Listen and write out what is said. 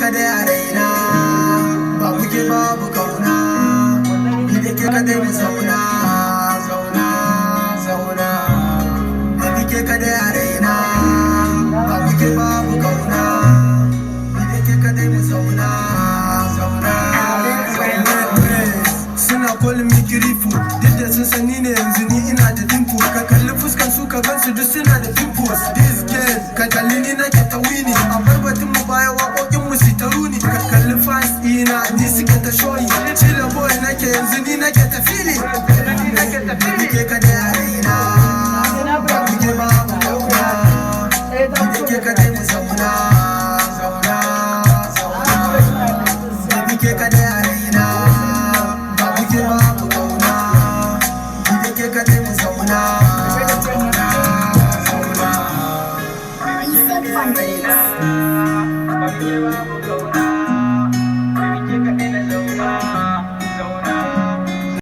kadai a raina, babu ke babu kauna. Ni da ke kadai mu zauna, zauna, zauna. Baby, ke kadai a raina, babu ke babu kauna. Ni da ke kadai mu zauna, zauna, zauna. Suna calling me kirifu, duk da sun sani ne yanzu ni ina da dimple. Ka kalli fuskan su, ka gansu duk suna da pimples. This girl, ka kalli ni nake ta winning. A barbatin mu baya, waƙoƙin mu su ta runi. Ka kalli fans ina, ni suke ta shoyi. Chilla boy nake yanzu, ni nake ta feeling. Ni ke kadai a raina, babu ke babu kauna. Ni ke kadai mu zauna, zauna, zauna. Ni ke kadai a raina, babu ke babu kauna. Ni ke kadai mu zauna, zauna, zauna. Reset Fundraise. Babu ke babu kauna.